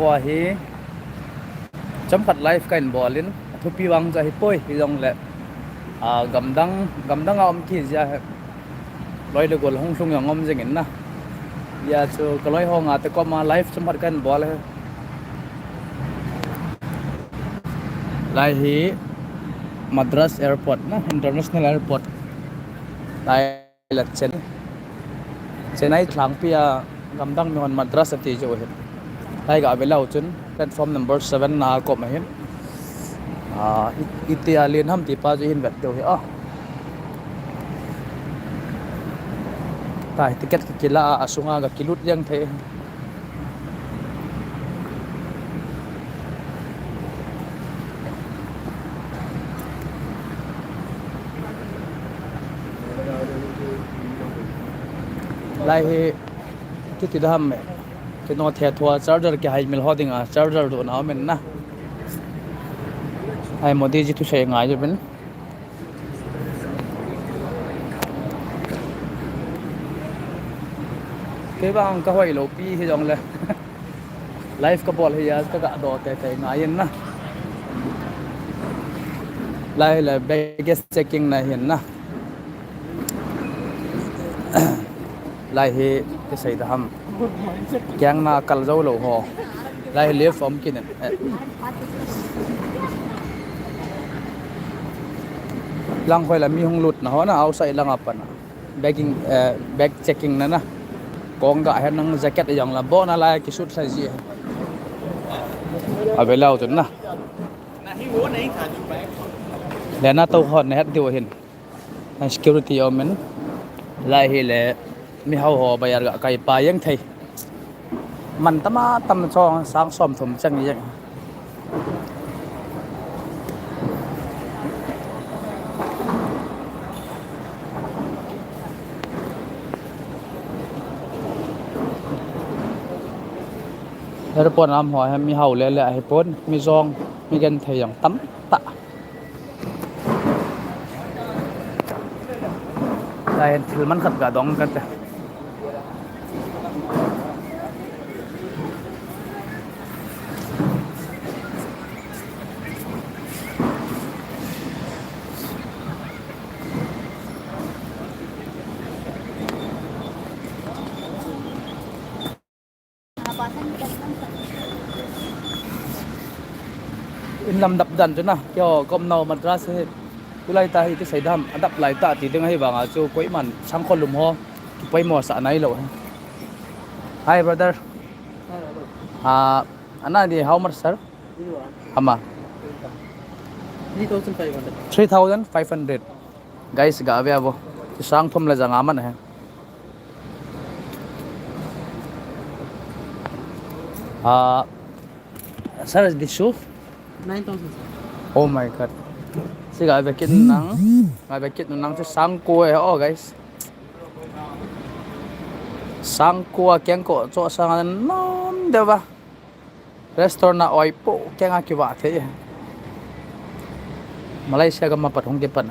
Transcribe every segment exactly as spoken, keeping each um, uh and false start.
Tua hi chomkhat live kahin bol in, athupi vang chu ahipoi, hijongle, ah, gamdang, gamdang a um kiti jeh a hi, loi le gol hung lhung jong um jing in na. Hijeh chun kaloi ho ngah te koma live chomkhat kahin bol e. Lai hi Madras Airport na, International Airport. Lai la Chen-, Chennai lhangpi a gamdang mihon Madras ati jeh u ahi. Lai ga ve leu chun platform number seven na a ka um ahi. Ah, i-, iti a len ham ti pa chu hin vet diu ahi. Ah. Tua hi ticket ka kila a, asunga ga kilut jeng thei. Lai hi kiti dam e. Kino the thua charger kihai mil ho dinga charger dohna um in na. Ai Modi ji thusei ngai jeh in. Kei vang ka hoilou pi hijongle. Live ka bol hi a ka ga do teitei ngai in na. Lai le baggage checking na hin na. Lai hi kisei dam. Keng na kal jou lou ho. Lai hi live um kit in. Eh. Lang khoi la mi hung lutna ho na outside lang a pat na. Bagging, eh, bag checking na na. Kong ga hen nang jacket jong la bo na lai kisut sai ji. A ve leu chun na. Le na to hon na het diu hin. Security um in. Lai hi le mi hao ho ba yar ga kai pa jeng thei. Man tam a tam chong sang som thum chang jeng. Airport lam ho hi mi hao le le ahi pon, mi jong, mi genthei jong tam tah. Lai hin thil man khat ga dong kate. In lam dap dan chu na, keiho ka umnau Madras hi, tulai tah hi kisei dam, adap lai tah ti ding ahi vang a chu, koiman sangkho lum ho kipoimo sah nailou. Hi, brother. Ah, ana di how much, sir? Ama. Three thousand five hundred. Three thousand five hundred. Guys, ga ve vo. Sang thum le ja nga man ahi. Ah, sir, this shoe? Nine thousand, sir. Oh my God. Hiche ga ve kit nang. Ga ve kit nang chu sang ko e, oh, guys. Sang ko a keng ko cho sang nom deuva. Restaurant a oi po, keng a kivah thei. Malaysia gam a pat hung kipan.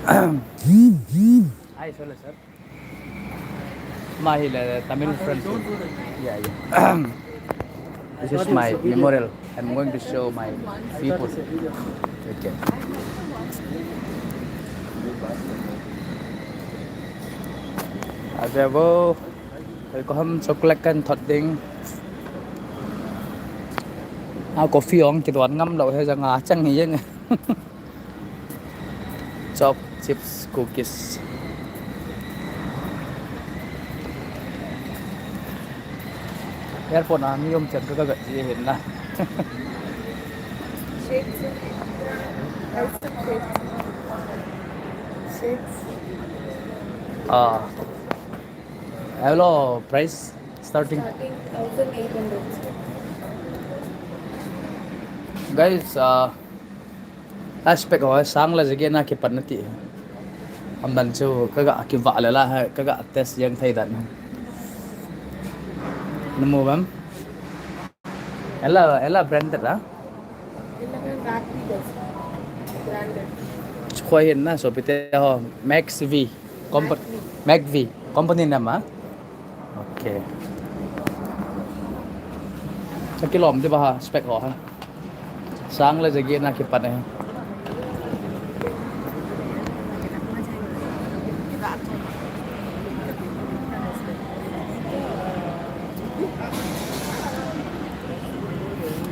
Hi, sir, sir. Ama hi le Tamil friend. Yeah, yeah. This is my memorial. I'm going to show my people. Okay. Ade vo. Koi ko ham chocolate kan thot ding. A coffee ong kidon ngam lou he janga chang hi jeng. Chop, chips, cookies. Airport a mi um chen ka ka ji hin na. Shakes. Ice cream. Shakes. Ah. Hello, price starting. Starting thousand eight hundred. Guys, uh, aspect ho sang la jage na kipan nati. Amdan chu kaga kivah le la ha, kaga test jeng thei dan. Namu bam. Ella, ella branded, ha? Ella kan Rathi das. Branded. Khoi hin na, sopite ho, Max V. Compa-, Max V. Max V. Company name, ha? Okay. Kilom di ba ha, spec ho ha. Sang le jagi na kipan e.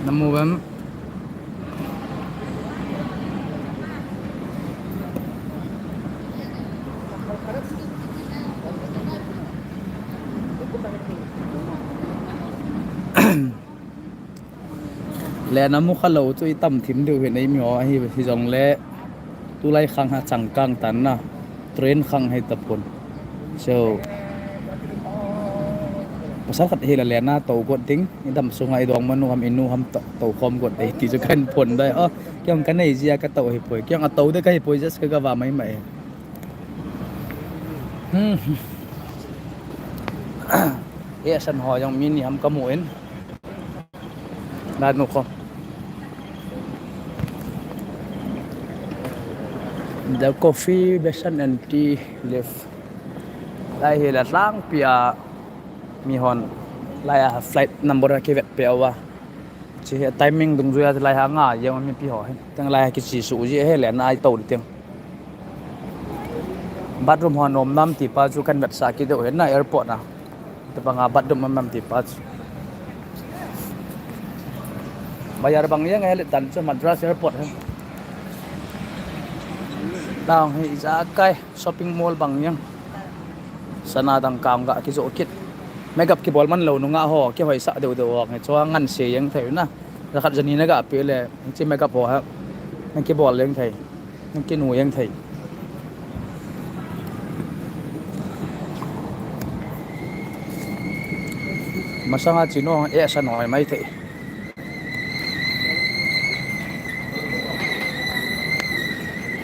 Namu bem. Lena mu kha lou chu i tam thim diu hin eimi ho ahi, hijongle tulai khang ha changkang tan na, train khang hi tapon. So, pasal khat hi la lena tou got ding, i dam sunga i dongmanu ham, i nu ham tou, tou khom got ding ti chu kan pon dai. Oh, kei jong ka nei jia ka tou hi poi, kei jong a tou de ka hi poi, just ka ga va mai mai. Hmm. E san ho jong mi ni ham ka mu in. Nanu ko. The coffee, besan and tea leaf. Lai hi la tlang pia mi hon. Lai a flight number a kivet pe awa. Chi hi timing dungjuia lai ha nga jeng mipi ho hi. Teng lai ha kichi su ji he le na ai to teng. Bathroom ho nom nam ti pa chu kan vetsah kit deu hi na airport na. Te banga bathroom mam ti pa chu. Bazar bang jeng he le tan chu Madras airport hi. Dang hi ijakai shopping mall bang jeng. Sana dang kang ga kijo kit. Makeup kibol man lou nunga ho kihoisah deu deu ho hi chu ngan se jeng thei na. Jakhat jani na ga pe le chi makeup ho ha. Kibol jeng thei. Kinu jeng thei. Masanga chino e san hoi mai thei.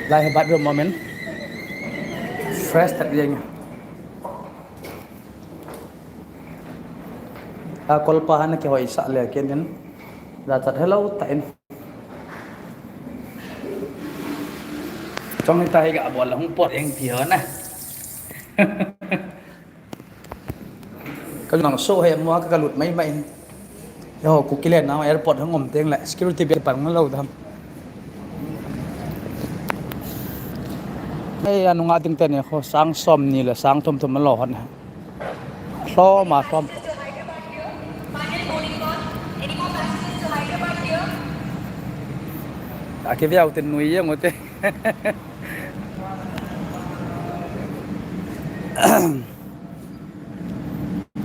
Lai hi bathroom moment. Fresh that jeng. A kolpa hana kihoisah le ken din. Jachat hello ta in. Chong hita hi ga bol la hung pot eng pi ho na. Ka nang so he mo ka lut mai mai. Yo, Kuki le na airport hang um teng le security bel pan lo dam. Ei, anunga ding te ne kho sang som ni le sang thum thum lo hon. Hlom a hlom. A kiviau te nui jeng u te.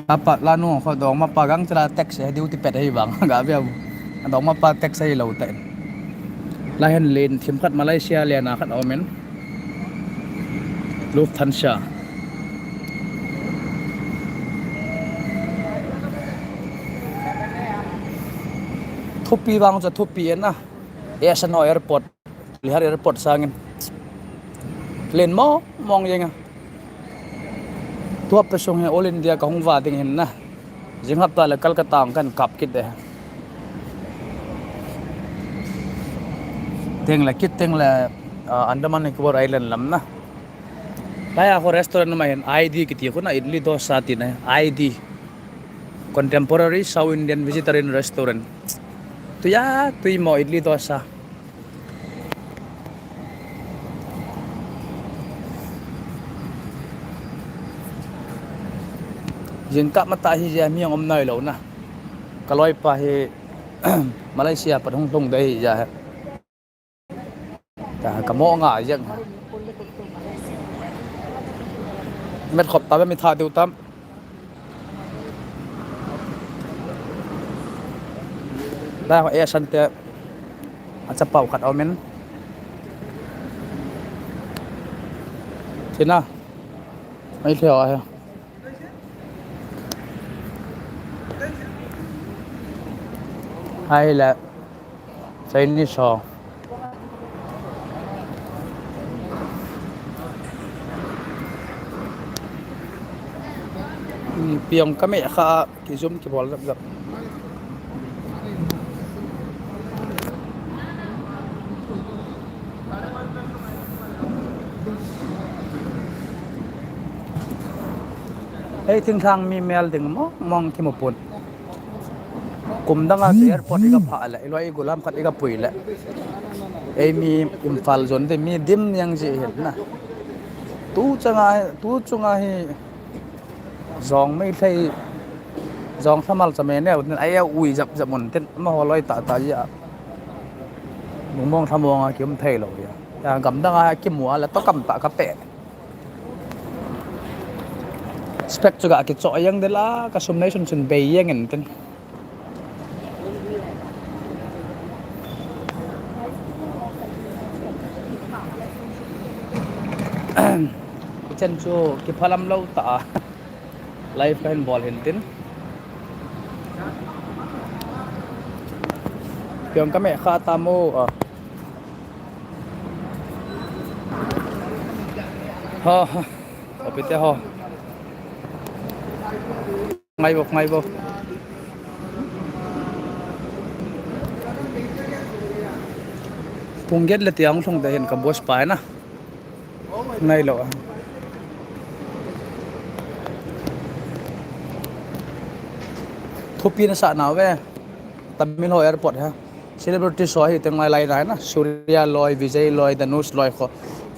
Apa lanu kho dong mapa gang chara tax he duty pet he bang ga viau. Dong mapa tax he lo te. La hen len thim khat Malaysia le na khat omen. Lufthansa. Thupi vang chu thupi na. Airport, Lihar airport sangin. Len mong mong jeng a. Tua pesung he All India ka hung va ding hin na. Jing hapta le Kolkata ang kan kap kit de. Teng le kit teng le, ah, Andaman Nicobar Island lam na. Laiya kho restaurant ma hin I D kiti kho na idli dosa ti na I D. Contemporary South Indian Vegetarian Restaurant. Tuya, tui mo idli dosa. Jingkah matah hi jia mi ang om nai lo na. Ka loipa hi Malaysia pat hung lhung dei hi jia he. Ka, ka mo nga jeng. Met khop ta be mi tha diu tam. Da ho e san te. A chapau khat omen. Tina. Mai thei ho he. Hai la. Chinese ho. Hmm, piang kami kha kijum kibol zap zap. Hei, thingthang mi mel ding mong mong kimu pon. Kum dang a chu airport i ga phah le, i loi i gulam khat i ga pui le, ei mi Imphal jon te mi dim niang ji hin na. Tu chang a, tu chung a hi jong mei thei, jong thamal cha me neu tin, ai ui jap jap mun tin, ma ho loi ta ta ji a. Mong mong thamong a ki um thei lo ya. Ya gam dang a ki mu a le to kam ta ka pe. Spec chu ga ki cho yang de la, ka sum nei sun sun bei yang en tin. Chen chu ki phalam lo ta. Live ka hin bol hin tin. Piang ka me kha ta mo a. Ha ha. Opite ho. Ngai bo, ngai bo. Pung get le tiang thong te hin ka boss pa na. Ngai lo a. Thupi na sa na ve. Tamil ho airport ha. Celebrity show hi teng lai lai na na. Surya loi, Vijay loi, Dhanush loi kho.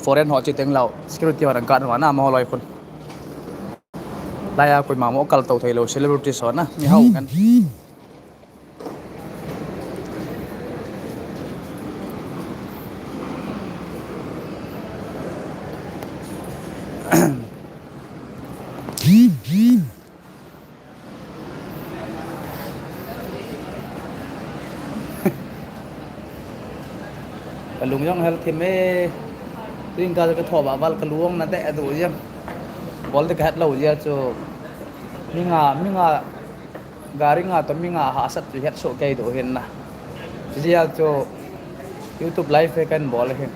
Foreign ho chi teng lau. Security ho rang kan wa na ma ho loi khun. Lai a koi ma mo kal to thei lo celebrity show na. Mi hau kan. Ka lung jong hel thim e. Tuin ka ka tho ba val ka luang na de adu jam. Bol de ka het lo jia chu. Mi nga, mi nga gari nga to mi nga ha sat chu het so kei do hin na. Jia chu YouTube live he kan bol hin.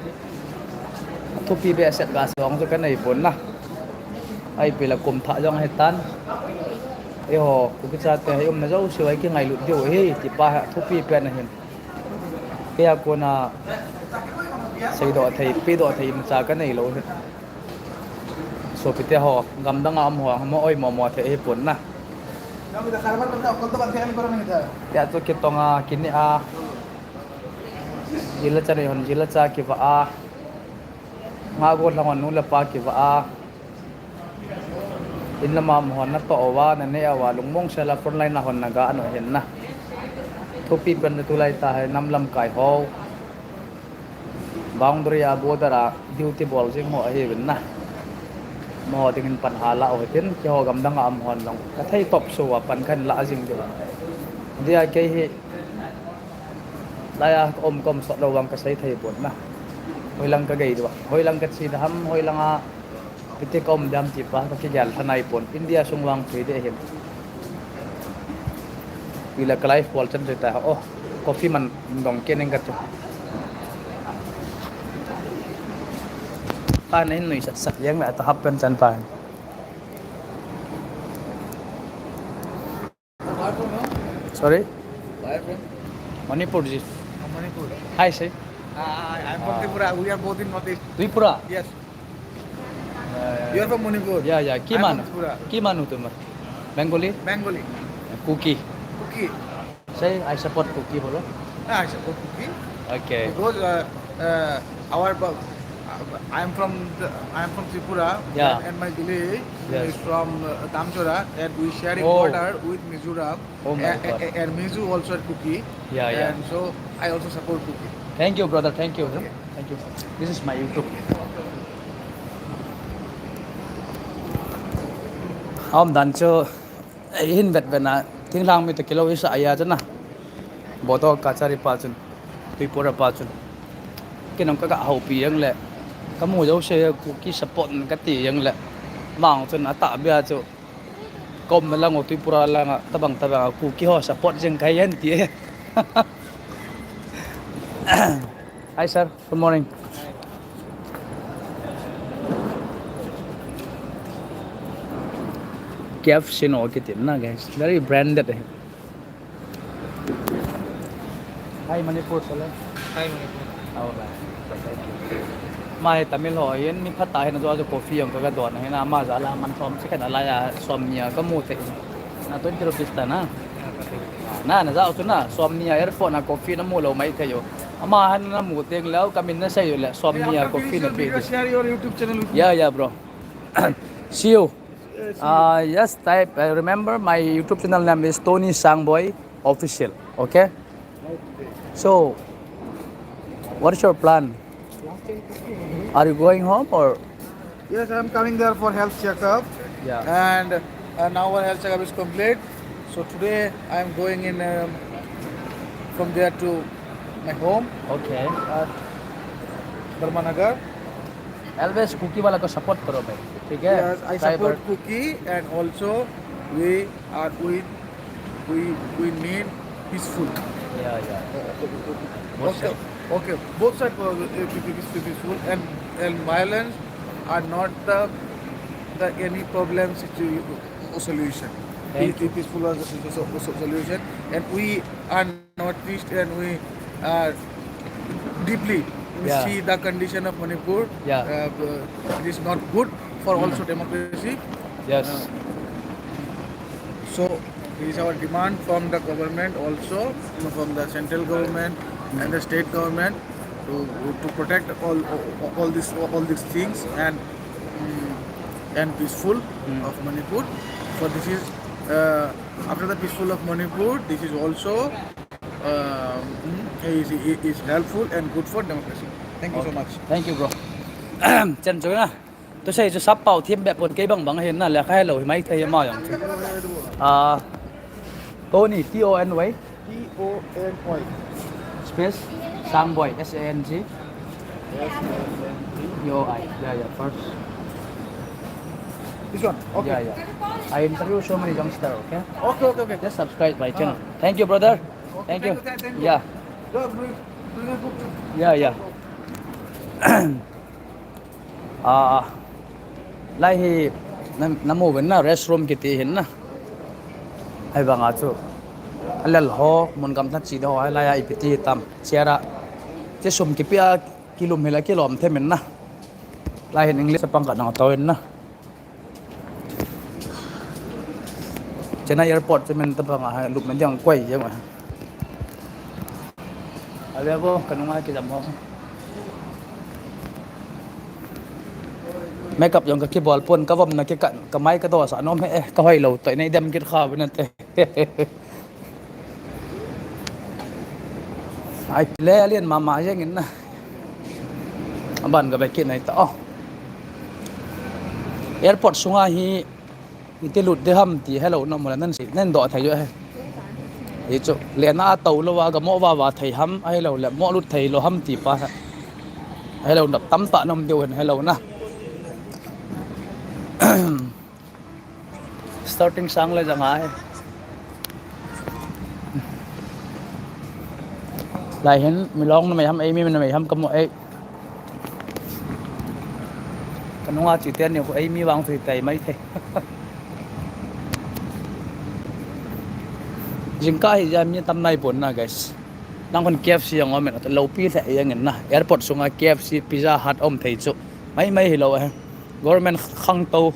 Thupi be set ga song chu kan ei pon na. Ai pi la kum tha jong he tan. Eiho, Kuki chate hei umna jouse u hei kingailut diu ahi, ti pa thupi pen ahin. Kei a kona seidoh thei, pedoh thei imacha ka neilou ahi. Sopite ho, gamdang a um ho, mo oi mo mo thei ahipon na. Tia chu kitong a, kineh a, jilacha nei hon jilacha kivah a, nga gollhang hon nu le pa kivah a, in lama um hon natoh uva, naneh uva, lungmong sela frontline a hon naga anu ahin na. Thupi pen chu tulai tah hi nam lamkai ho, boundary a, border a duty bol jing ho ahiuvin na. Amaho dingin pan hala u hitin, keiho gamdang a um hon jong kathei topso uva pan kahin lah jing diu. Dia kei hi laiya ka um ka um sot lou vang kasei thei pon na. Hoilang kagei diu a, hoilang kache ding ham, hoilang a ipi ti ka um ding ham ti pa kakigel lha nai pon. India sung vang thei ding ahin. Tule ka live bol chan chu ta, oh, coffee man dong kit ning kati. Pa nahin nuisat sat jeng le ta half pant chan pa. Sorry? Where from? Manipur ji. Oh, Manipur. Hi, sir. Uh, I'm from Tripura. We are both in Northeast. Tripura? Yes. You are from Manipur? Yeah, yeah. Ki manu? Tripura. Ki manu tumhara? Bengali? Bengali. Kuki. Kuki. Sir, I support Kuki, bolo. Ah, I support Kuki. Okay. Because uh, uh, our, uh, I'm from the, I'm from Tripura. Yeah. And, and my village is from uh, Damchara, and we sharing border with Mizoram. Oh my God. And Mizo also are Kuki. Yeah, yeah. And so I also support Kuki. Thank you, brother. Thank you. Okay. Thank you. This is my YouTube. Aum dan chu, eh, hin vet vet na, thinglhang mi toh kilou isah a chu na. Bodo Kachari pa chun, Tripura pa chun. Kei jong kaga houpi jeng le, kamu jouse Kuki support in kati jeng le, amang chun atahbeh a chu. Ka umna lang u Tripura langa, tabang tabang a Kuki ho support jing kahi hen ti e. Hi sir, good morning. K F C no kiti na guys, very branded e. Hi Manipur, sir. Hi Manipur. How are you? Mai Tamil ho hin mi phatah hin ajo ajo coffee jong kaga don ahin, ama jal a man som chi khat alai a som ni a kamu thei. Na twenty rupees ta na. Na, na jao chu na, somni a airport na coffee namu lou maithei u. Ama hin namu teng leh, kamin nasei u leh, somni a coffee napeh ding. Share your YouTube channel with me. Yeah, yeah, bro. See you. Uh, yes, type. I remember my YouTube channel name is Tony Sangboi Official. Okay. So, what is your plan? Are you going home or? Yes, I'm coming there for health checkup. Yeah. And uh, now our health checkup is complete. So today I'm going in um, from there to my home. Okay. At Dharmanagar. Always Kuki wala ko support karo, bhai. Okay? Yes, I support Kuki, and also we are with we we need peaceful. Yeah, yeah. Uh, uh, uh, both okay, side. Okay. Both sides uh, uh, peaceful and and violence are not the the any problem situ- solution. Thank you. Peaceful was the solution, and we are not peace, and we are deeply we yeah. see the condition of Manipur. Yeah. Uh, it is not good for mm. also democracy. Yes. Uh, So this is our demand from the government also, from the central government and the state government to, to protect all all these all these things and mm, and peaceful mm. of Manipur. For this is uh, after the peaceful of Manipur, this is also uh, mm, is, is helpful and good for democracy. Thank you okay. so much. Thank you, bro. Chen chuna. Tusei chu sap pao thim bep pon kei bang bang hin na le khai lo hi mai thei ma jong chu. Ah, Tony, T O N Y. T O N Y. Space, Sangboi, S A N G. S A N G. B O I. Yeah, yeah, first. This one. Okay. Yeah, yeah. I interview so many youngster, okay? Okay, okay, okay. Just subscribe my channel. Ah. Thank you, brother. Okay, thank you. Thank you, thank you. Yeah. Yeah, yeah. Ah, lai hi na, namu uvin na restroom kiti hin na. Ahivanga chu. Alel ho, mun gamla chi ho, lai a ipi ti tam. Chair a. Che sum kipi a kilum hila kilom them in na. Lai hin English pang ka nang to in na. Chennai airport chu min ta banga hai lupna ding koi jeng a. Ave bo, ka nunga kijam ho. Makeup jong ka kibol pon, ka vom na ki ka, ka mai ka dosa nom he, eh, ka hoi lo to nei dem kit kha bina te. Ai le alien mama jeng in na. Aban ka be kit nai ta. Oh. Airport sunga hi iti lut de ham ti hello na mula nan si nan do thei jo he. Hi chu le na to lo wa ga mo wa wa thei ham ai lo le mo lut thei lo ham ti pa. Hello na tam ta nom deu hen hello na. Starting sang le jang ai. Lai hin milong na mai ham ei mi na mai ham ka mo ei. Ka nunga chi ten ni ko ei mi vang thui tai mai thei. Jingkah hi ja mi tam nai pon na guys. Nang kon K F C jong om in lo pi thei jeng in na. Airport sunga K F C Pizza Hut om thei chu. Mai mai hi lo he. Government khang to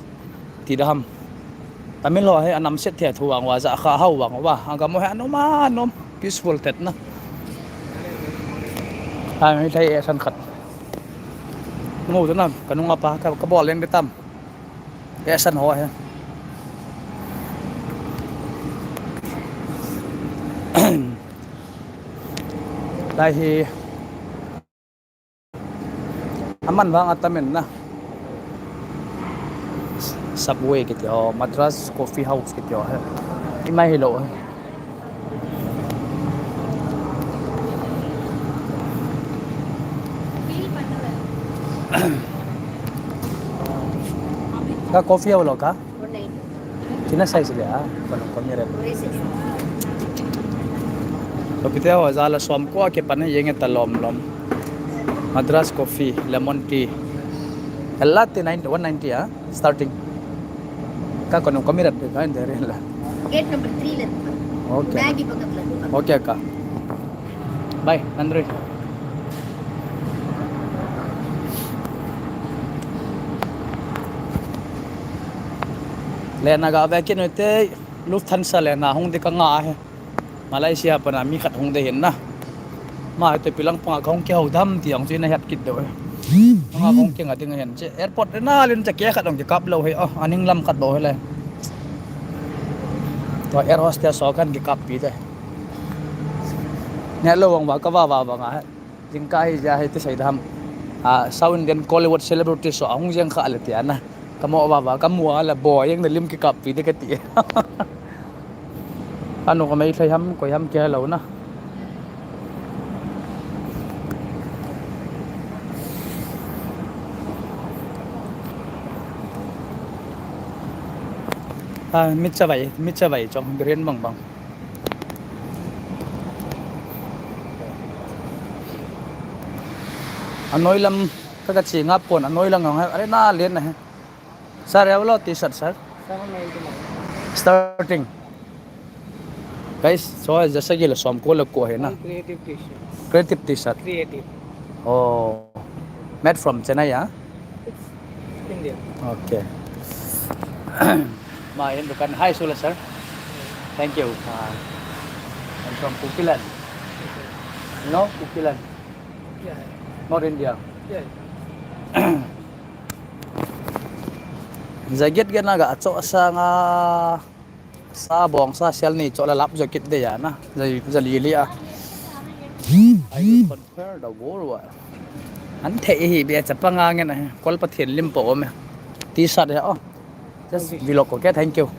ti da ham. Tamil ho hi anam set thei thu vang wa ja kha hau vang wa. Anga mo hi anom anom peaceful tet na. Hai mi thei e san khat. Ngu tu na ka nunga pa ka, ka bol leng de tam. E san ho hi. Lai hi. Aman vang atamin na. Subway kiti ho, Madras Coffee House kiti ho he. Imai hi lo he. Ka coffee ho lo ka? One ninety. Kina size le a, kono komi re. Three sixty. Ko pite ho jala som ko ke pan yeng ta lom lom. Madras coffee, lemon tea. Ella te nine, one ninety a, starting. Ka kono komi re ka inde re la. Gate number three le. Okay. Maggie pakat le. Okay ka. Bye, Andre. Lena ga ve kit nu te Lufthansa lena hung di ka nga he. Malaysia pana mi khat hung ding ahin na. Ama hi toh ipi lang panga kahung kihou dem ti jong chu ina het kit diu. Anga kahung kinga ding ahin, che airport na len che kei khat jong kikap lou hi, oh, aning lam khat bou hi le. Tua air hostess ho kahin kikappi te. Neh lou vang uva kava va vang a. Jingkah hi jia hi ti sei dam. Ah, South Indian Kollywood celebrity ho ahung jeng kha le tia na. Kamo va va, kamu a le bo jeng na lim kikappi te kati. Anu ka Meitei ham, koi ham kihe lou na. Ah, mi chavai, mi chavai chong, biren bang bang. Anoi lam ka, ka chi nga pon, anoi lam nga, are na len na he. Sir, ye wala T-shirt, sir? Seven ninety-nine. Starting. Guys, so जैसा कि som ko le ko hai na. All creative T-shirts. Creative T-shirt. Creative. Oh. Made from Chennai, yeah? It's India. Okay. Ama hin dukan. Hi, Sula sir. Thank you. Uh, I'm from Kukiland. You know Kukiland? Yeah. North India. Yeah. Jacket khat na ga cho sanga, sa bong sa sel ni cho la lap jacket de ya na. Ja, ja li li a. I will conquer the world. An the hi be chapang a ngen a. Kol Pathen lim po me. T-shirt ya, oh. Just vlog, okay? Thank you.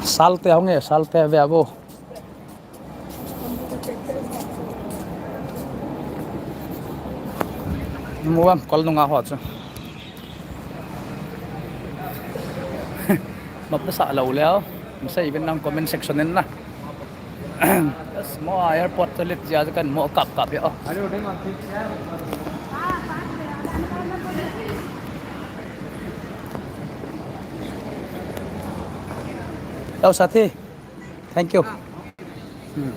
Salte hong e, salte ve abo. Mu am kol nunga ho chu. Map sa lou leo. Masa even nang comment section in na. Yes, mo airport toilet jia kan mo kap kap yo. Hello, sathi. Thank you. Hmm.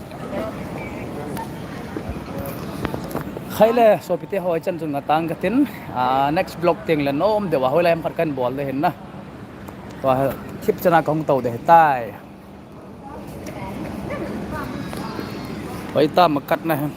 Khai le, sopite ho, chan chun ngatang katin, ah, next vlog teng le nom deuva hoilai ham khat kan bol de hin na. Tua thip chana kahung tou de tai. Hoi ta ma kat na hin.